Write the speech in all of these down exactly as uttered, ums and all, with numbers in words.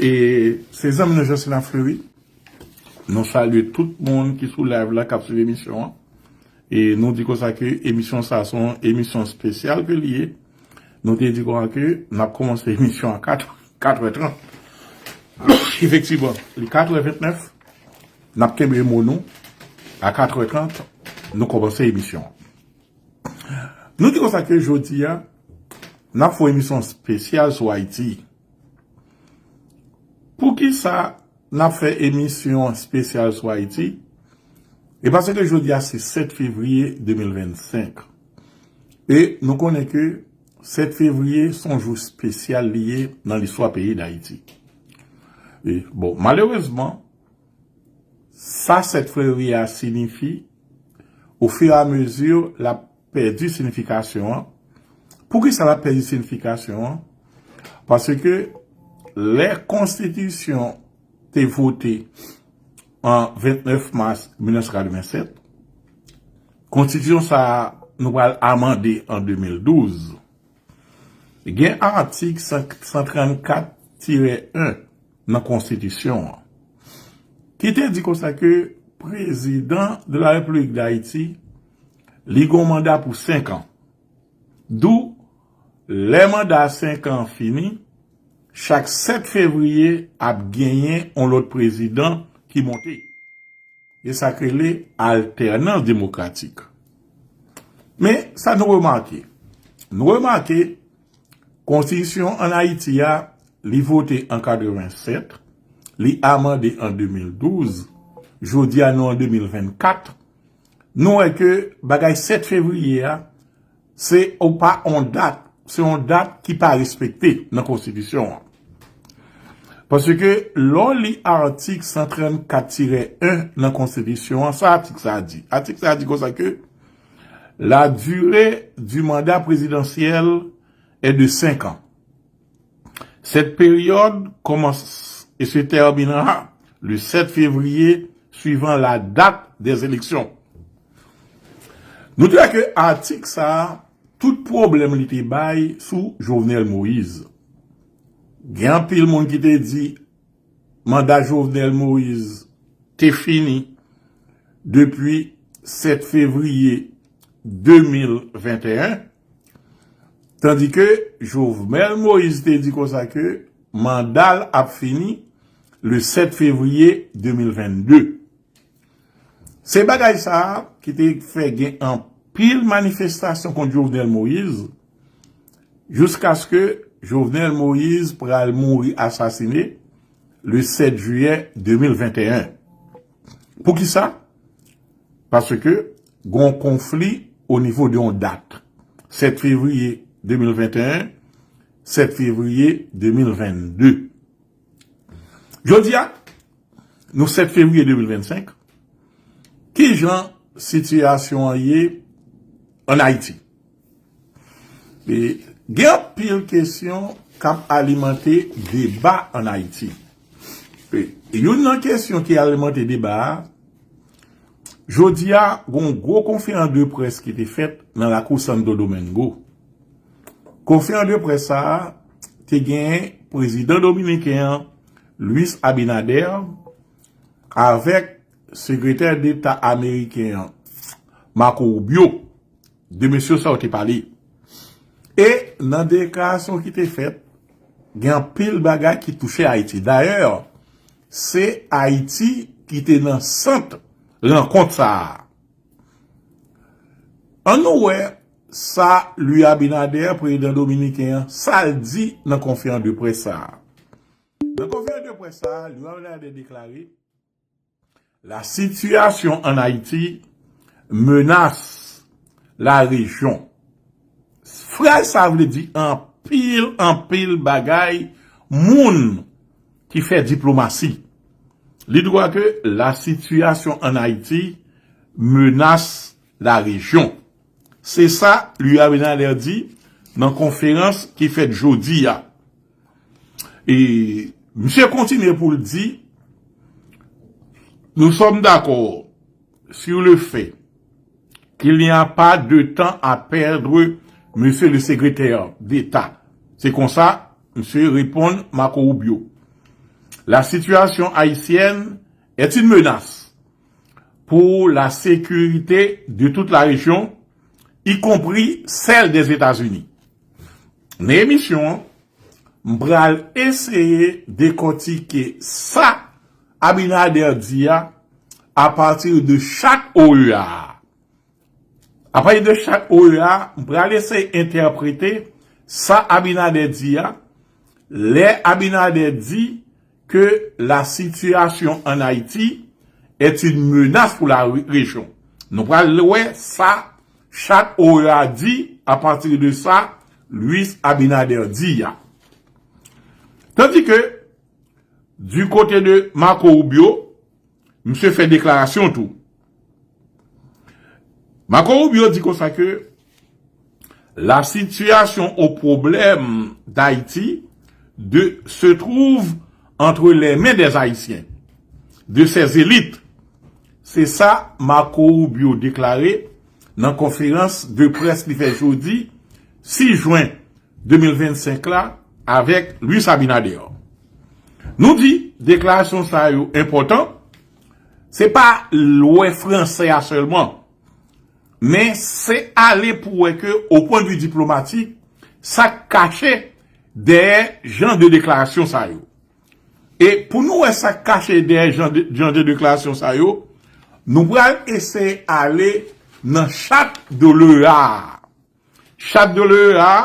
E se zanmi nou Jocelyn Fleury. Nou salye tout moun ki sou live la, k ap swiv emisyon an. E nou di konsa ke emisyon sa se yon emisyon espesyal ke li ye. Nou te di konsa ke n ap kòmanse emisyon an kat, kat è trant. Efektivman, li kat è ventnèf. N ap kenbe mo nou. A kat è trant, nou kòmanse emisyon an. Nou di konsa ke jodi a, n ap fè yon emisyon espesyal sou Ayiti. Poukisa n ap fè emisyon espesyal sou Ayiti? E paske jodi a se sèt fevriye de mil vennsenk. E nou konnen ke sèt fevriye se yon jou espesyal li ye nan listwa peyi Dayiti. E, bon, malerezman, sa sèt fevriye a siyifi, ofiramezi, l ap pèdi siyifikasyon an. Poukisa l ap pèdi siyifikasyon an? Paske lè konstitisyon te vote an ventnèf mas mil nèf san katrevennsèt, konstitisyon sa a nou pral amande an de mil douz. Gen atik san, san trannkat tirè en nan konstitisyon an, ki te di konsa ke prezidan de la Repiblik Dayiti, li gon manda pou senk an. Dou, lè manda senk an fini, chak sèt fevriye ap genyen yon lòt prezidan ki monte. E sa k rele altènans demokratik. Men, sa nou remake? Nou remake, konstitisyon ann Ayiti a, li vote an katrevennsèt, li amande an de mil douz, jodi a nou an de mil vennkat, nou wè ke bagay sèt fevriye a, se ou pa on dat, se yon dat ki pa respekte nan konstitisyon an. Paske lè w li atik san trannkat tirè en nan konstitisyon an, sa atik sa a di? Atik sa a di konsa ke la durée du mandat présidentiel est de cinq ans. Cette période commence et se terminera le sept février suivant la date des élections. Nou di ke atik sa a, tout pwoblèm li te bay sou Jovenel Moïse. Gen anpil moun ki te di manda Jovenel Moïse te fini depi sèt fevriye de mil venteyen, tandi ke Jovenel Moïse te di konsa ke manda l ap fini le sèt fevriye de mil vennde. Se bagay sa a ki te fè gen anpil manifestasyon kont Jovenel Moïse, jiskaske Jovenel Moïse pral mouri asasine le sèt jiyè de mil venteyen. Poukisa? Paske gon konfli o nivo de yon dat. Sèt fevriye de mil venteyen, sèt fevriye de mil vennde. Jodi a, nou sèt fevriye de mil vennsenk. Ki jan sitiyasyon an ye ann Ayiti? E gen anpil kesyon k ap alimante deba ann Ayiti. E youn nan kesyon ki alimante deba a, jodi a, gon gwo konferans de près ki te fèt nan lakou Santo Domingo. Konferans de près sa a te gen prezidan dominiken an, Luis Abinader, avèk sekretè deta ameriken an, Marco Rubio. De mesye sa yo te pale. E nan deklarasyon ki te fèt, gen anpil bagay ki touche Ayiti. Dayè, se Ayiti ki te nan sant rankont sa a. Ann nou wè sa Luis Abinader, prezidan dominiken an, sa l di nan konferans de près sa a. Nan konferans de près sa a, Luis Abinader deklare, la situation en Haïti menace la région. Fraz sa vle di anpil, anpil bagay moun ki fè diplomasi. Li di ke la situation en Haïti menace la région. Se sa Luis Abinader di nan konferans ki fèt jodi a. E misye kontinye pou l di, nous sommes d'accord sur le fait qu'il n'y a pas de temps à perdre, monsieur le secrétaire d'État. Se konsa misye reponn Marco Rubio. La situation haïtienne est une menace pour la sécurité de toute la région, y compris celle des États-Unis. Nan emisyon an, m pral eseye dekòtike sa Abinader di a apati de chat O E A a. Apati de chat O E A a, m pral eseye entèprete sa Abinader di a, lè Abinader di que la situation en Haïti est une menace pour la ré- région. Nou pral wè sa chat O E A di apati de sa Luis Abinader di a. Tandis que du côté de Marco Rubio, misye fè deklarasyon tou. Marco Rubio di konsa ke la situation au problème d'Haïti de, se trouve entre les mains des Haïtiens, de ses élites. Se sa Marco Rubio deklare nan konferans de près li fè jodi sis jen de mil vennsenk la avèk Luis Abinader. Nou di deklarasyon sa yo enpòtan, se pa lwe franse a sèlman, men se ale pou wè ke, au point de vue diplomatique, sa k kache dèyè jan de deklarasyon sa yo. E pou nou wè sa k kache dèyè jan de, jan de deklarasyon sa yo, nou pral eseye ale nan chat de l'O E A a. Chat de l'O E A a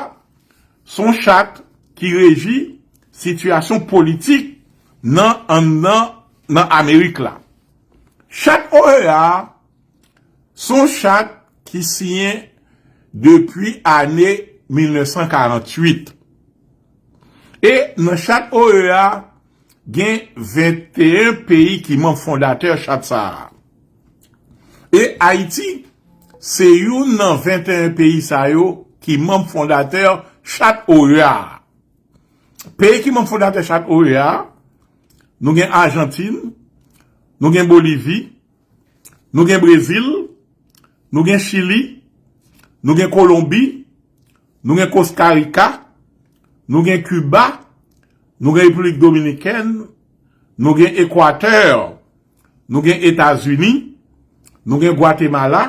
se yon chat ki reji sitiyasyon politik nan anndan nan Amerik la. Chat O E A a se yon chat ki siyen depi ane mil nèf san karant uit. E nan chat O E A a, gen venteyen peyi ki manm fondatè chat sa a. E Ayiti se youn nan venteyen peyi sa yo ki manm fondatè chat O E A a. Peyi ki manm fondatè chat O E A a, nou gen Ajantin, nou gen Bolivi, nou gen Brezil, nou gen Chili, nou gen Kolonbi, nou gen Kostarika, nou gen Kiba, nou gen Repiblik Dominikèn, nou gen Ekwatè, nou gen Etazini, nou gen Gwatemala,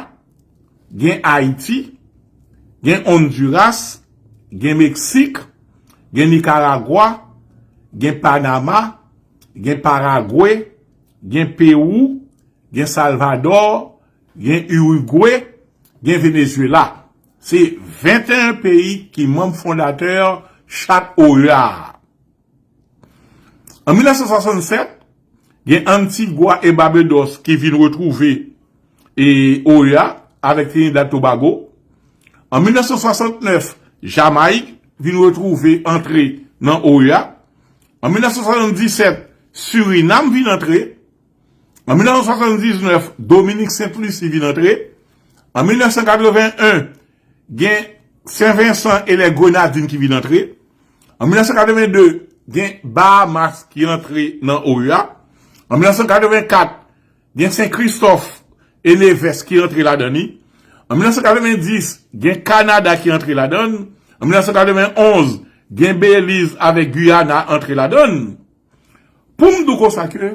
gen Ayiti, gen Ondiras, gen Meksik, gen Nikaragwa, gen Panama, gen Paragwe, gen Pewou, gen Salvadò, gen Irigwe, gen Venezuela. Se venteyen peyi ki manm fondatè chat O E A a. An mil nèf san swasannsèt, gen Antigua e Barbados ki vin retwouve e O E A avèk Trinidad Tobago. An mil nèf san swasannnèf, Jamayik vin retwouve antre nan O E A. An mil nèf san swasanndisèt, Sirinam vin antre. An mil nèf san swasanndiznèf, Dominik Sent Lisi vin antre. An mil nèf san katreven en, gen Sen Vensan e lè Grenadin ki vin antre. An mil nèf san katreven de, gen Bahamas ki antre nan O E A. An mil nèf san katreven kat, gen Sen Kristòf e Nevès ki antre ladan li. An mil nèf san katreven dis, gen Kanada ki antre ladan l. An mil nèf san katreven onz, gen Beliz avèk Giyana antre ladan l. Pou m di w konsa ke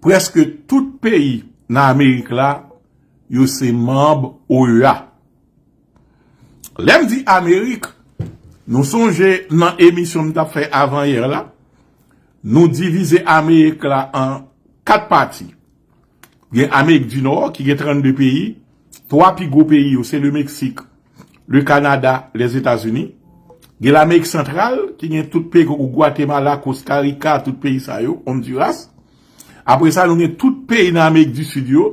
prèske tout peyi nan Amerik la, yo se manm O E A. Lè m di Amerik, nou sonje nan emisyon m t ap fè avanyè la, nou divize Amerik la an kat pati. Gen Amerik di Nò, ki gen trannde peyi. Twa pi gwo peyi yo, se le Meksik, le Kanada, Lèzetazini. Gen Lamerik Santral, ki gen tout peyi tankou Gwatemala, Kostarika, tout peyi sa yo, Ondiras. Apre sa, nou gen tout peyi nan Amerik di Sid yo,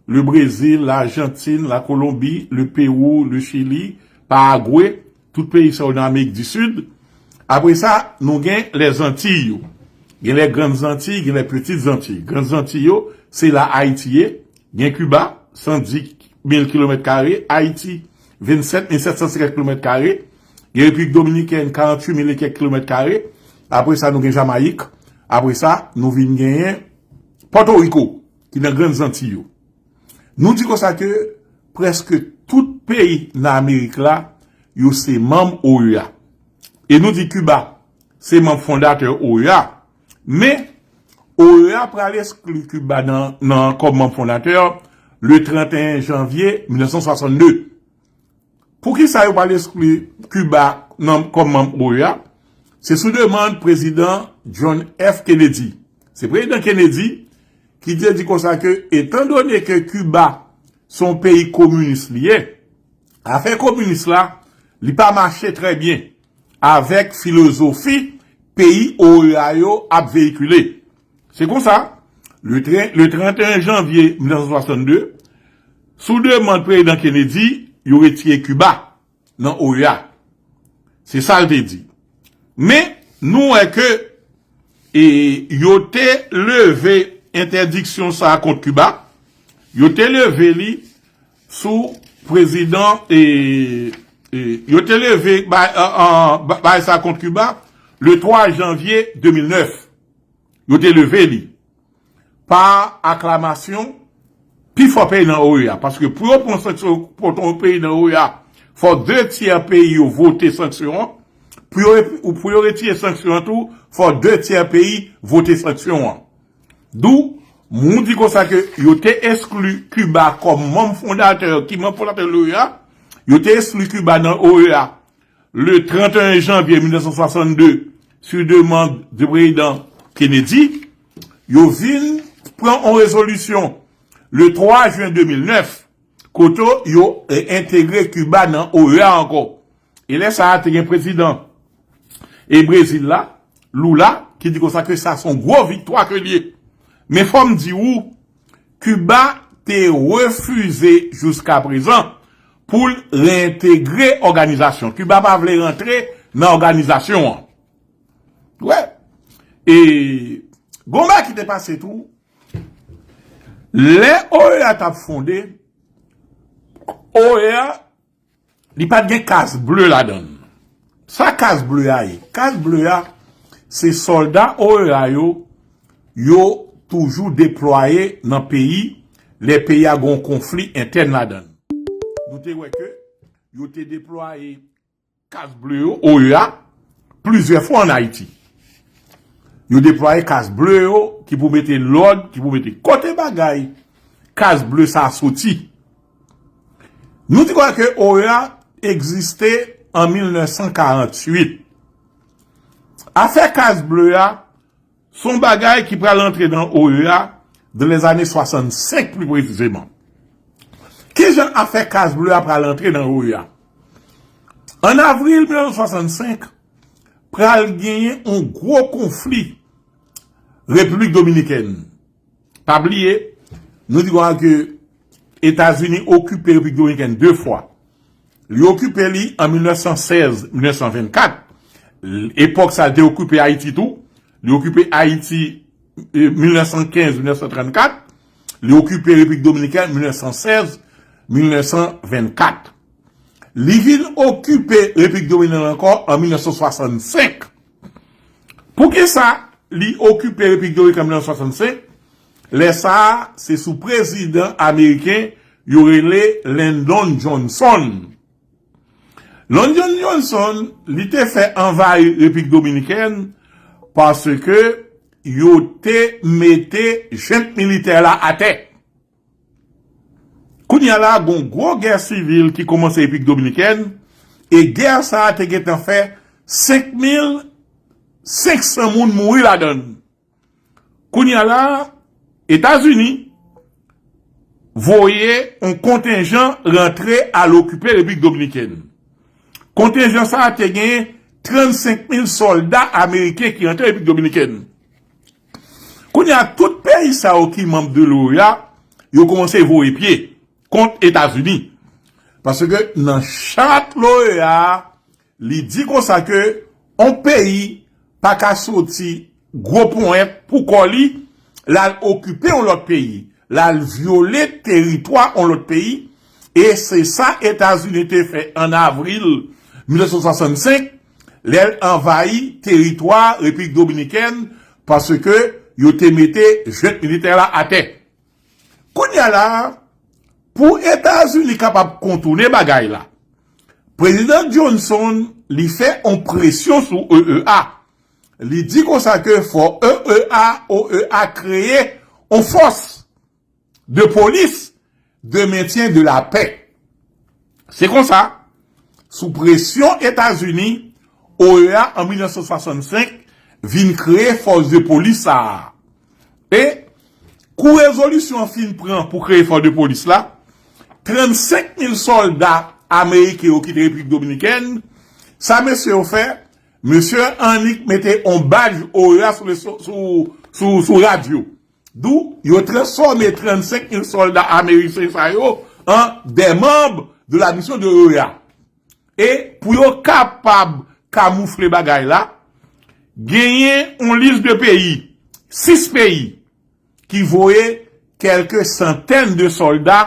le Brezil, Lajantin, Lakolonbi, le Pewou, le Chili, Paragwe, tout peyi sa yo nan Amerik di Sid. Apre sa, nou gen Lèzantiy yo. Gen les Grandes Antilles, gen les Petites Antilles. Grandes Antilles yo, se la Ayiti ye. Gen Kiba, san dis mil kilomèt kare, Ayiti, vennsèt mil sèt san senkant kilomèt kare. Gen Repiblik Dominikèn, karanntuit mil e kèk kilomèt kare. Apre sa, nou gen Jamayik. Apre sa, nou vin genyen Pòtoriko, ki nan Grandes Antilles yo. Nou di konsa ke prèske tout peyi nan Amerik la, yo se manm O E A. E nou di Kiba se manm fondatè O E A. Men, O E A pral eskli Kiba nan, nan kòm manm fondatè le trannteyen janvye mil nèf san swasann de. Poukisa yo pral eskli Kiba nan, kòm manm O E A? Se sou demann prezidan John F. Kennedy. Se prezidan Kennedy ki te di konsa ke, etandone ke Kiba se yon peyi kominis li ye, afè kominis la, li pa mache trè byen avèk filozofi peyi O E A yo ap veyikile. Se konsa, le tre-, le trannteyen janvye mil nèf san swasann de, sou demann prezidan Kennedy, yo retire Kiba nan O E A. Se sa l te di. Men, nou wè ke, e, yo te leve entèdiksyon sa a kont Kiba. Yo te leve li sou prezidan, e, e, yo te leve bay, an, an, ba-, bay sa kont Kiba le twa janvye de mil nèf. Yo te leve li pa aklamasyon pi fò peyi nan O E A. Paske pou yo pran sanksyon kont yon peyi nan O E A, fò de tyè peyi yo vote sanksyon an. Pou yo, pou yo retire sanksyon an tou, fò de tyè peyi vote sanksyon an. Dou, moun di konsa ke yo te eskli Kiba kòm manm fondatè, ki manm fondatè O E A, yo te eskli Kiba nan O E A le trannteyen janvye mil nèf san swasann de, sou demann de prezidan Kennedy, yo vin pran yon rezolisyon le twa jen de mil nèf, kote yo, e, entegre Kiba nan O E A ankò. E lè sa a, te gen prezidan e Brezil la, Lula, ki di konsa ke sa se yon gwo viktwa ke l ye. Men fò m di ou, Kiba te refize jiskaprezan pou l reyentegre òganizasyon. Kiba pa vle rantre nan òganizasyon an. Wè. E gon bagay ki te pase tou, lè O E A t ap fonde, O E A, li pa t gen kas ble ladan l. Sa kas ble a ye? Kas ble a, se sòlda O E A yo, yo toujou deplwaye nan peyi, lè peyi a gon konfli entèn ladan l. Nou te wè ke yo te deplwaye kas ble yo, O E A, plizyè fwa ann Ayiti. Yo deplwaye kas ble yo ki pou mete lòd, ki pou mete kote bagay kas ble sa a soti. Nou di konsa ke O E A egziste an mil nèf san karanntuit. Afè kas ble a, se yon bagay ki pral antre nan O E A dans les années soixante-cinq, pli presizeman. Kijan afè kas ble a pral antre nan O E A? An avril mil nèf san swasann senk, pral genyen yon gwo konfli Repiblik Dominikèn. Pa bliye, nou di konsa ke Etazini okipe Repiblik Dominikèn de fwa. Li okipe li an mil nèf san sèz, mil nèf san vennkat. Epòk sa, li te okipe Ayiti tou. Li okipe Ayiti, e, mil nèf san kenz, mil nèf san trannkat. Li okipe Repiblik Dominikèn mil nèf san sèz, mil nèf san vennkat. Li vin okipe Repiblik Dominikèn ankò an mil nèf san swasann senk. Poukisa li okipe Repiblik Dominikèn an mil nèf san swasann senk? Lè sa a, se sou prezidan ameriken yo rele Lyndon Johnson. Lyndon Johnson, li te fè anvayi Repiblik Dominikèn paske yo te mete jent militè la atè. Kounye a la, gon gwo gè sivil ki kòmanse Repiblik Dominikèn, e gè sa a te gentan fè senk mil senk san moun mouri ladan l. Kounye a la, Etazini voye yon kontenjan rantre al okipe Repiblik Dominikèn. Kontenjan sa a te gen trannsenk mil sòlda ameriken ki rantre Repiblik Dominikèn. Kounye a, tout peyi sa yo ki manm de l'O E A, yo kòmanse voye pye kont Etazini. Paske nan chat l'O E A, li di konsa ke yon peyi pa ka soti gwo ponyèt pou kò li, l al okipe yon lòt peyi, l al vyole teritwa yon lòt peyi, e se sa Etazini te fè an avril mil nèf san swasann senk, lè l anvayi teritwa Repiblik Dominikèn, paske yo te mete jent militè la atè. Kounye a la, pou Etazini kapab kontounen bagay la, prezidan Johnson, li fè yon presyon sou O E A. Li di konsa ke fò OEA, OEA kreye yon fòs de police de maintien de la paix. Se konsa, sou presyon Etazini, OEA an mil nèf san swasannsenk vin kreye fòs de polis sa a. E kou rezolisyon an fin pran pou kreye fòs de polis la, trannsenk mil sòlda ameriken yo kite Repiblik Dominikèn. Sa mesye yo fè, mesye annik mete yon badj OEA sou, sou, sou, sou radyo. Dou yo transfòme trannsenk mil sòlda ameriken sa yo an des membres de la mission de OEA. E pou yo kapab kamoufle bagay la, genyen yon lis de peyi, sis peyi, ki voye kèlke santèn de sòlda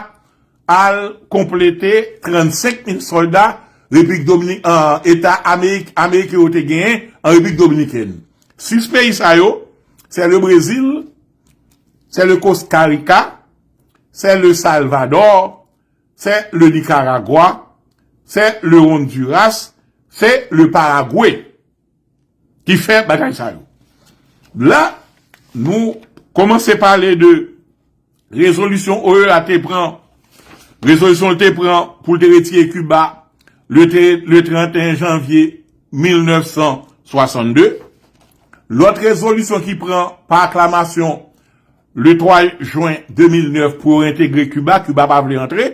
al konplete trannsenk mil sòlda Repiblik Dominik, an, Eta Amerik, Ameriken yo te genyen an Repiblik Dominikèn. Sis peyi sa yo, c'est le Brésil, c'est le Costa Rica, c'est le Salvador, c'est le Nicaragua, c'est le Honduras, c'est le Paraguay ki fè bagay sa yo. La, nou kòmanse pale de rezolisyon OEA te pran, rezolisyon l te pran pou l te retire Kiba le, te, le trannteyen janvye mil nèf san swasannde. Lòt rezolisyon ki pran pa aklamasyon le twa jen de mil nèf pou yo entegre Kiba, Kiba pa vle antre.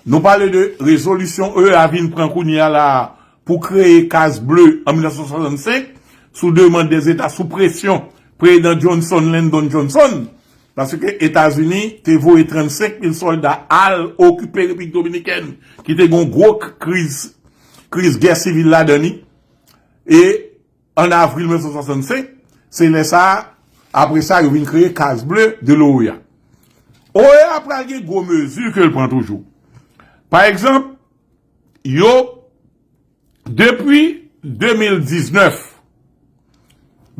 Nou pale de rezolisyon OEA vin pran kounye a la pou kreye Kaz Ble an mil nèf san swasannsenk, sou demann dèzeta, sou presyon Prezidan Johnson, Lyndon Johnson, paske Etazini te voye trannsenk mil sòlda al okipe Repiblik Dominikèn, ki te gen yon gwo k-, kriz, kriz gè sivil ladan li. E an avril mil nèf san swasannsenk, se lè sa a, apre sa, yo vin kreye Kaz Ble de l'OEA. OEA pral gen gwo mezi ke l pran toujou. Pa egzanp, yo, depi de mil diznèf,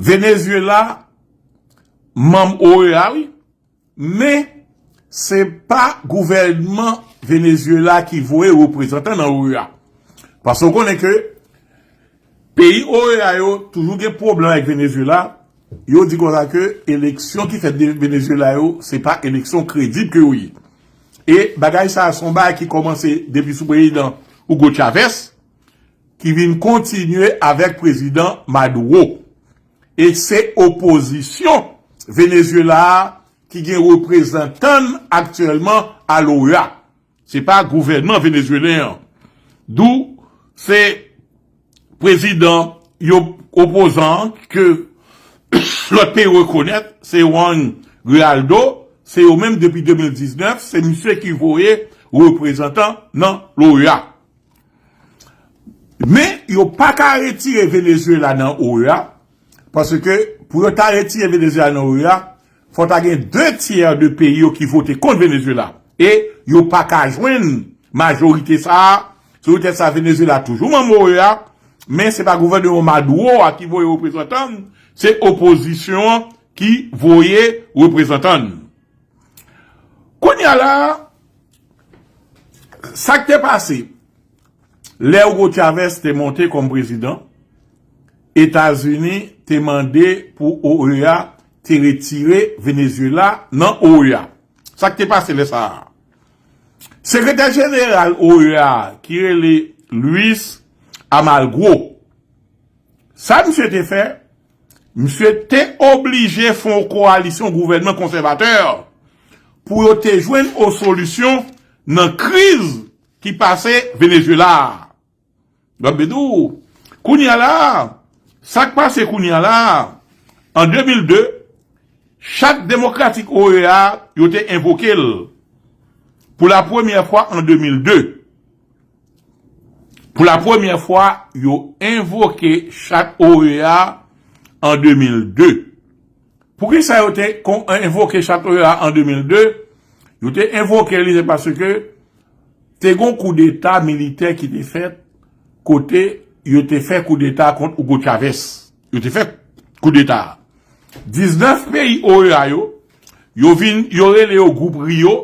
Venezuela, manm OEA, wi, men se pa gouvènman Venezuela ki voye reprezantan nan OEA. Paske w konnen ke peyi OEA yo toujou gen pwoblèm avèk Venezuela. Yo di konsa ke eleksyon ki fèt de Venezuela yo, se pa eleksyon kredib ke yo ye. E bagay sa a se yon bagay ki kòmanse depi sou prezidan Hugo Chavez, ki vin kontinye avèk prezidan Maduro. E se opozisyon Venezuela a ki gen reprezantan l aktyèlman a l'OEA. Se pa gouvènman venezuelyen an. Dou se prezidan yo opozan an ke lòt peyi rekonèt, se Juan Guaidó, se yo menm depi de mil diznèf, se misye ki voye reprezantan nan l'OEA. Men yo pa ka retire Venezuela nan OEA, paske pou yo ta retire Venezuela nan OEA, fò ta gen de tyè de peyi yo ki vote kont Venezuela. E yo pa ka jwenn majorite sa a. Se poutèt sa Venezuela toujou manm OEA, men se pa gouvènman Maduro a ki voye reprezantan l, se opozisyon an ki voye reprezantan l. Kounye a la, sa k te pase, lè Hugo Chavez te monte kòm prezidan, Etazini te mande pou OEA te retire Venezuela nan OEA. Sa k te pase lè sa a? Sekretè jeneral OEA ki rele Luis Almagro, sa misye te fè, misye te oblije fè yon kowalisyon gouvènman konsèvatè pou yo te jwenn yon solisyon nan kriz ki pase Venezuela a. Donk, m di w, kounye a la, sa k pase kounye a la, an de mil de, chat demokratik OEA yo te envoke l pou la premyè fwa an de mil de. Pou la premyè fwa, yo envoke chat OEA an de mil de. Poukisa yo te kon-, envoke chat OEA an de mil de? Yo te envoke li, se paske te gen yon koudeta militè ki te fèt, kote yo te fè koudeta kont Hugo Chavez. Yo te fè koudeta a. Diznèf peyi OEA yo, yo vin, yo rele yo gwoup Rio,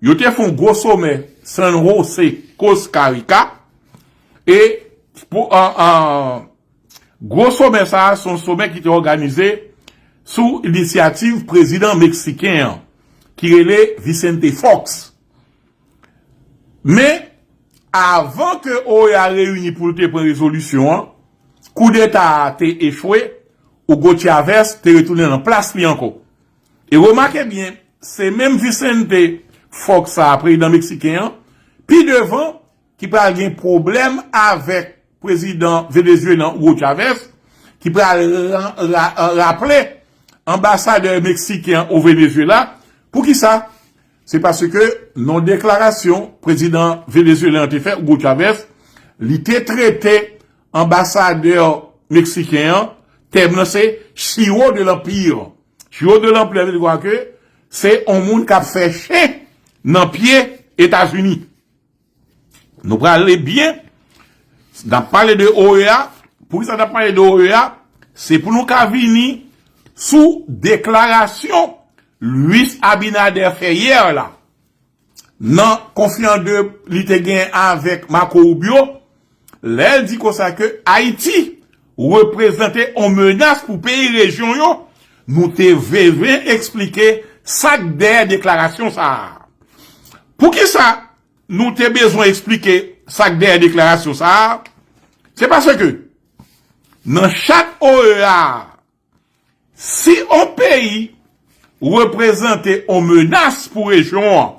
yo te fè yon gwo somè San Jose, Costa Rica, e pou, an, an, Gwo somè sa a se yon somè ki te òganize sou inisyativ prezidan meksiken an, ki rele Vicente Fox. Men, avan ke O E A reyini pou l te pran rezolisyon an, koudeta a te echwe, Hugo Chavez te retounen nan plas li ankò. E remake byen, se menm Vicente Fox sa a, prezidan meksiken an, pi devan, ki pral gen pwoblèm avèk prezidan venezuelan Hugo Chavez, ki pral ra- ra- raple anbasadè meksiken an o Venezuela. Poukisa? Se paske nan deklarasyon prezidan venezuelan an te fè, Hugo Chavez, li te trete anbasadè meksiken an, tèm nan se Chiro de l'Empire. Chiro de l'Empire vle di kwa ke se yon moun k ap fè chen nan pye Etazini. Nou prale byen, n ap pale de O E A. Poukisa n ap pale de O E A? Se pou nou ka vini sou deklarasyon Luis Abinader fè yè la. Nan konferans de li te gen avèk Marco Rubio, lè l di konsa ke Ayiti reprezante yon menas pou peyi rejyon yo, nou te bezwen eksplike sa k dèyè deklarasyon sa a. Poukisa nou te bezwen eksplike sa k dèyè deklarasyon sa a? Se paske nan chat O E A, si yon peyi reprezante yon menas pou rejyon an,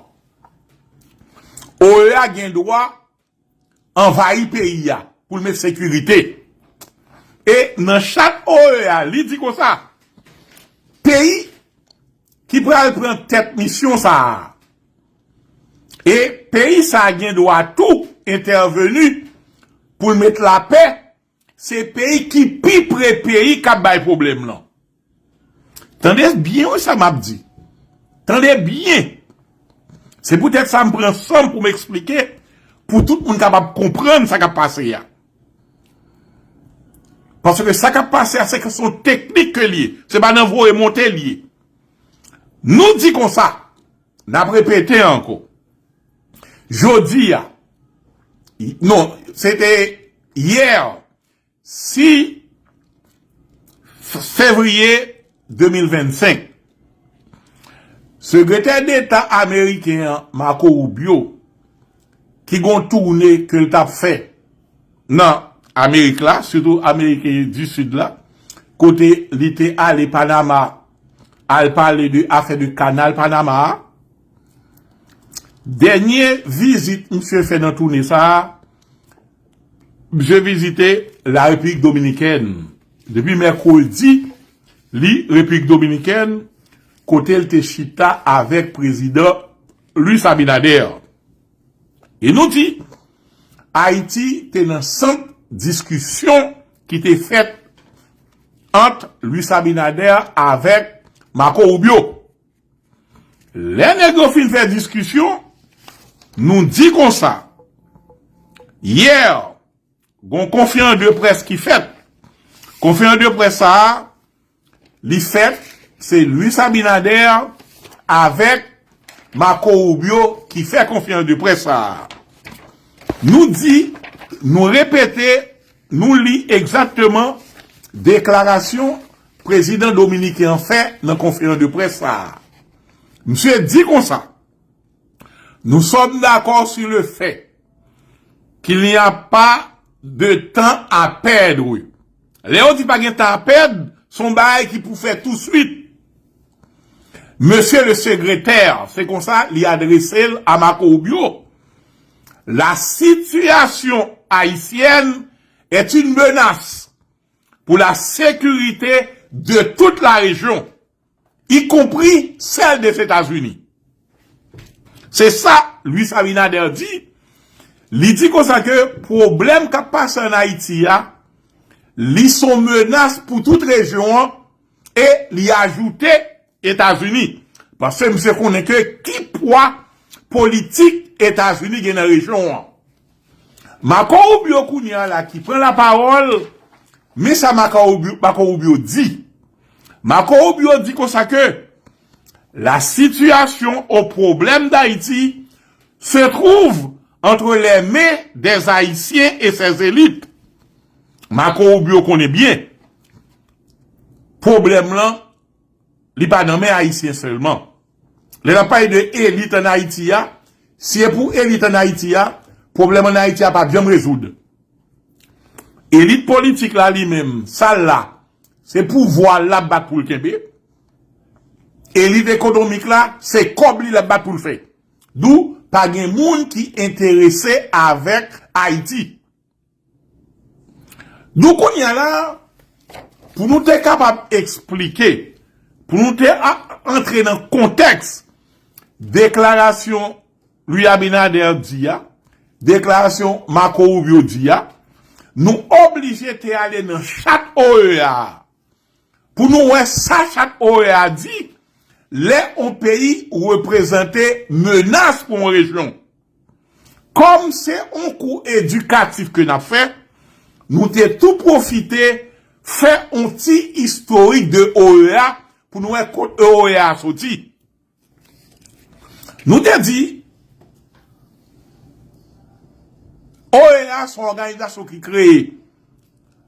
O E A gen dwa anvayi peyi a pou l met sekirite. E nan chat O E A, li di konsa, peyi ki pral pran tèt misyon sa a, e peyi sa a gen dwa tou entèveni pou l met lapè, se peyi ki pi pre peyi k ap bay pwoblèm lan. Tande byen wi sa m ap di. Tande byen. Se poutèt sa m pran san m pou m eksplike, pou tout moun kapab konprann sa k ap pase a. Paske sa k ap pase a, se kesyon teknik ke l ye. Se pa nan voye monte l ye. Nou di konsa, n ap repete ankò. Jodi a, non, se te yè, sis fevriye de mil vennsenk, Sekretè Deta ameriken an, Marco Rubio, ki gon toune ke l t ap fè nan Amerik la, sitou Amerik di Sid la, kote li te ale Panama, al pale de afè de kanal Panama a. Dènye vizit misye fè nan toune sa a, misye vizite Larepiblik Dominikèn. Depi mèkredi, li Repiblik Dominikèn, kote l te chita avèk prezidan Luis Abinader. E nou di, Ayiti te nan sant diskisyon ki te fèt ant Luis Abinader avèk Marco Rubio. Lè nèg yo fin fè diskisyon, nou di konsa, yè, gon konferans de près ki fèt. Konferans de près sa a, li fèt, se Luis Abinader avèk Marco Rubio ki fè konferans de près sa a. Nou di, nou repete, nou li egzakteman deklarasyon prezidan dominiken an fè nan konferans de près sa a. Misye di konsa, Nous sommes d'accord sur le fait qu'il n'y a pas de temps à perdre. Lè yo di pa gen tan a pèd, se yon bagay ki pou fè touswit. Mesye le sekretè, se konsa li adrese l a Marco Rubio. La situation haïtienne est une menace pour la sécurité de toute la région, y compris celle des États-Unis. Se sa Luis Abinader di. Li di konsa ke pwoblèm k ap pase ann Ayiti a, li se yon menas pou tout rejyon an, e li ajoute Etazini. Paske misye konnen ke ki pwa politik Etazini gen nan rejyon an. Marco Rubio kounye a la ki pran lapawòl, men sa Marco Rubio, Marco Rubio di. Marco Rubio di konsa ke la situation au problème d'Haïti se trouve entre les mains des Haïtiens et ses élites. Marco Rubio konnen byen, pwoblèm lan, li pa nan men Ayisyen sèlman. Lè n ap pale de elit ann Ayiti a, si e pou elit ann Ayiti a, pwoblèm ann Ayiti a p ap janm rezoud. Elit politik la li menm, sa l la, se pouvwa l l ap bat pou l kenbe. Elit ekonomik la, se kòb li l ap bat pou l fè. Dou, pa gen moun ki enterese avèk Ayiti. Dou kounye a la, pou nou te kapab eksplike, pou nou te a- antre nan kontèks deklarasyon Luis Abinader di a, deklarasyon Marco Rubio di a, nou oblije te ale nan chat O E A a pou nou wè sa chat O E A a di lè yon peyi reprezante menas pou yon rejyon. Kòm se yon kou edikatif ke n ap fè, nou te tou pwofite fè yon ti istorik de O E A pou nou wè kot O E A a soti. Nou te di, O E A se yon òganizasyon ki kreye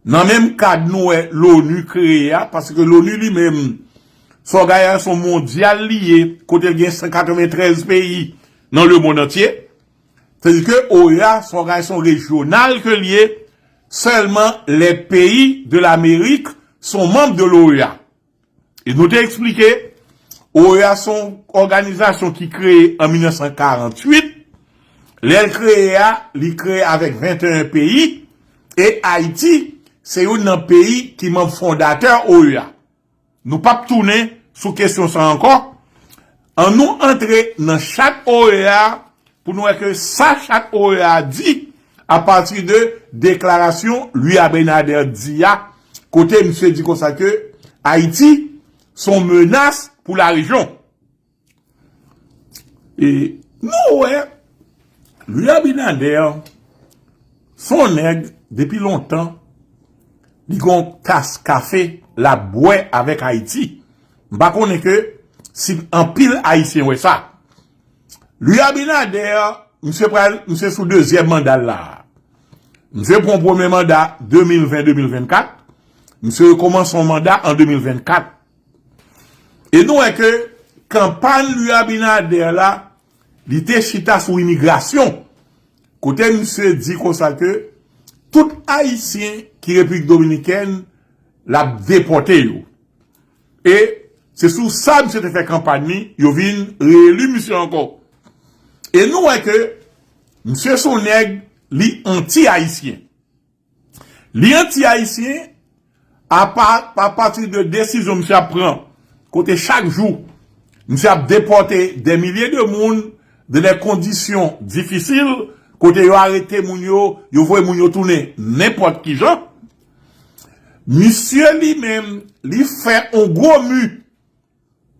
nan menm kad nou wè l'ONU kreye a, paske l'ONU li menm, se yon òganizasyon mondyal li ye, kote l gen san katreventrèz peyi nan lemonn antye. Tandis ke O E A se yon òganizasyon rejyonal ke l ye, sèlman les pays de l'Amérique sont membres de l'O E A. E nou te eksplike, O E A se yon òganizasyon ki kreye an mil nèf san karanntuit. Lè l kreye a, li kreye avèk venteyen peyi, e Ayiti se youn nan peyi ki manm fondatè O E A. Nou p ap tounen sou kesyon sa a ankò. Annou antre nan chat O E A a pou nou wè ke sa chat O E A a di apati de deklarasyon Luis Abinader di a, kote misye di konsa ke Ayiti se yon menas pou larejyon. E nou wè, Luis Abinader se yon nèg depi lontan, li gen yon tas kafe l ap bwè avèk Ayiti. M pa konnen ke si anpil Ayisyen wè sa. Luis Abinader, misye pral, misye sou dezyèm manda l la. Misye pran premye manda de mil ven, de mil vennkat. Misye rekòmanse yon manda an de mil vennkat. E nou wè ke kanpay Luis Abinader la, li te chita sou imigrasyon. Kote misye di konsa ke tout Ayisyen ki Repiblik Dominikèn, l ap depòte yo. E se sou sa misye te fè kanpay li, yo vin reyeli misye ankò. E nou wè ke misye se yon nèg, li anti-ayisyen. Li anti-ayisyen, apa, apati de desizyon misye ap pran, kote chak jou, misye ap depòte dè milye de moun, de dè kondisyon difisil, kote yo arete moun yo, yo voye moun yo tounen nenpòt ki jan. Misye li menm, li fè yon gwo mi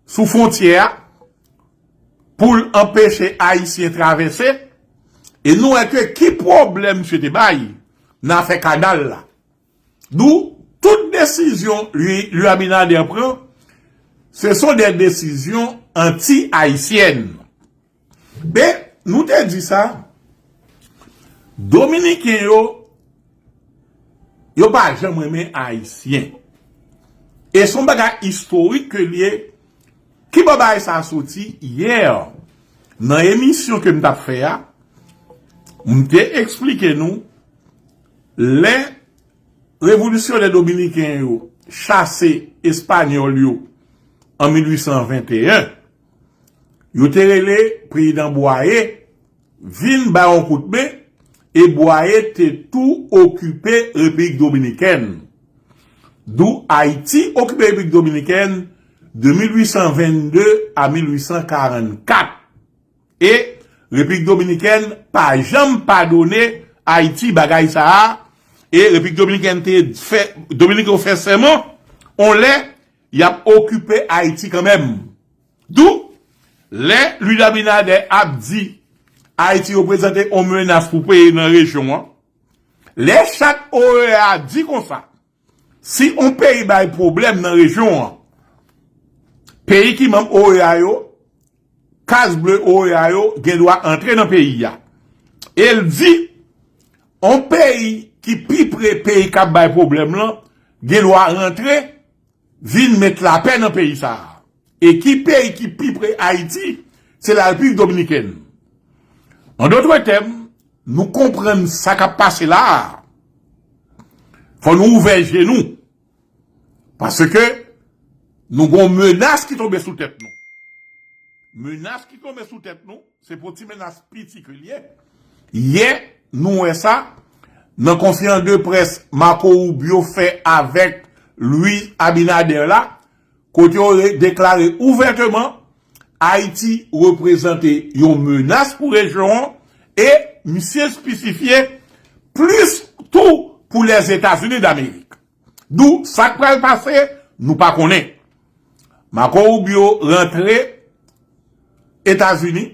sou fwontyè a pou l anpeche Ayisyen travèse. E nou wè ke ki pwoblèm misye te bay nan afè kanal la. Dou, tout desizyon Luis, Luis Abinader pran, se sont des décisions anti-haïtiennes. Men, nou te di sa, Dominiken yo, yo pa janm renmen Ayisyen. E se yon bagay istorik ke l ye. Ki bò bagay sa a soti? Yè, nan emisyon ke m t ap fè a, m te eksplike nou, lè revolisyonè dominiken yo chase Espanyòl yo an mil uit san venteyen, yo te rele prezidan Bwaye vin bay yon kout men, e Bwaye te tou okipe Repiblik Dominikèn. Dou Ayiti okipe Repiblik Dominikèn de mil uit san vennde a mil uit san karannkat. E Repiblik Dominikèn pa janm padone Ayiti bagay sa a. E Repiblik Dominikèn te fè, Dominik yo fè sèman, on lè, y ap okipe Ayiti kanmenm. Dou, lè Luis Abinader ap di Ayiti reprezante yon menas pou peyi nan rejyon an, lè chat O E A di konsa, si yon peyi bay pwoblèm nan rejyon an, peyi ki manm O E A yo, Kaz Ble O E A yo gen dwa antre nan peyi a. E l di, yon peyi ki pi pre peyi k ap bay pwoblèm lan, gen dwa rantre, vin met lapè nan peyi sa a. E ki peyi ki pi pre Ayiti? Se Larepiblik Dominikèn. An dòt tèm, nou konprann sa k ap pase la a. Fò nou ouvè je nou. Paske nou gon menas ki tonbe sou tèt nou. Menas ki tonbe sou tèt nou, se pa ti menas piti ke l ye. Yè, nou wè sa nan konferans de près Marco Rubio fè avèk Luis Abinader la, kote yo re- deklare ouvèteman Ayiti reprezante yon menas pou rejyon an e misye espesifye plis tou pou Lèzetazini Damerik. Dou sa k pral pase, nou pa konnen. Marco Rubio rantre Etazini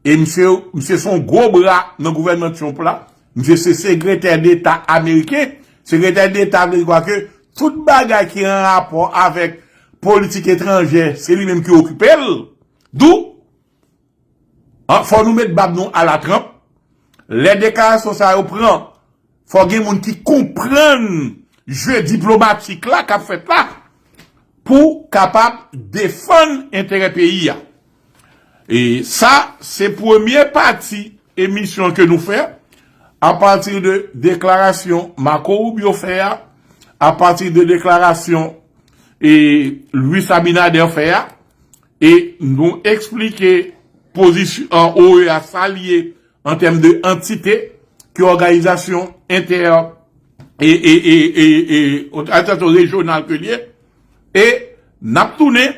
e misye, misye se yon gwo bra nan gouvènman Trump la. Misye se sekretè deta ameriken. Sekretè deta vle di kwa ke tout bagay ki an rapò avèk politik etranjè, se li menm ki okipe l. Dou, an, fò nou met bab nou alatranp. Lè deklarasyon sa yo pran, fò gen moun ki konprann je diplomatik la k ap fèt la pou kapab defann enterè peyi a. E sa, se premye pati emisyon ke nou fè apati de deklarasyon Marco Rubio fè a, apati de deklarasyon e Luis Abinader fè a, e nou eksplike pozisyon an O E A sa l ye an tèm de antite ke òganizasyon entè e, e, e, e, e òganizasyon rejyonal ke l ye. E n ap tounen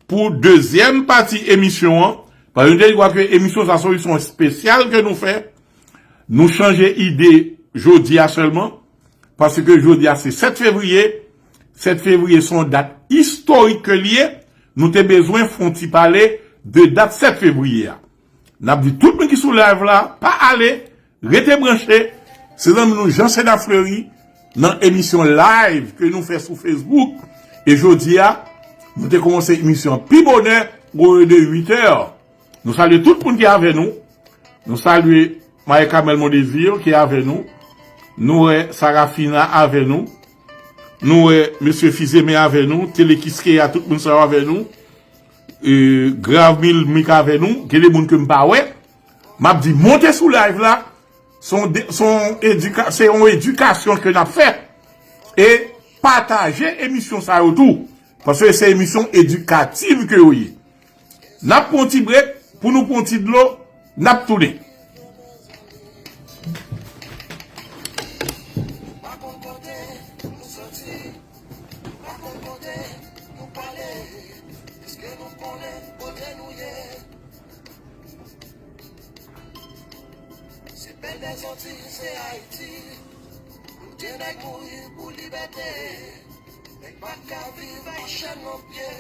pou dezyèm pati emisyon an. Paske nou te di ke emisyon sa se yon emisyon espesyal ke nou fè. Nou chanje ide jodi a sèlman. Paske jodi a se sèt fevriye. Sèt fevriye se yon dat istorik ke l ye. Nou te bezwen fè yon ti pale de dat sèt fevriye a. N ap di tout moun ki sou live la, pa ale, rete branche. Se zanmi nou Jean Cédar Fleury nan emisyon live ke nou fè sou Facebook. E jodi a, nou te kòmanse emisyon an pi bonè, o lieu de uit è. Nou salye tout moun ki avè nou. Nou salye Marie Carmelle Mondésir ki avè nou. Nou wè Sarafina avè nou. Nou wè mesye Fizeme avè nou. Tele Kiskeya, tout moun sa yo avè nou. E, Grav Mil Mik avè nou. Gen de moun ke m pa wè. M ap di, monte sou live la. Se yon de- se yon edika- se yon edikasyon ke n ap fè. E pataje emisyon sa yo tou. Paske se emisyon edikativ ke yo ye. N ap pran yon ti brek, pou nou pran yon ti dlo, n ap tounen. Pa konn kote nou soti, pa konn kote nou prale. Èske nou konnen kote nou ye? Se pèl dèzòti, se Ayiti. Pou te nèg mouri pou libète. Nèg pa ka viv ak chèn nan pye.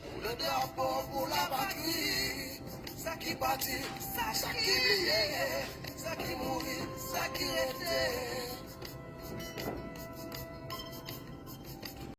Pou le drapo, pou lapatri. Sa ki pati, sa, sa ki bliye. Sa ki mouri, sa ki rete.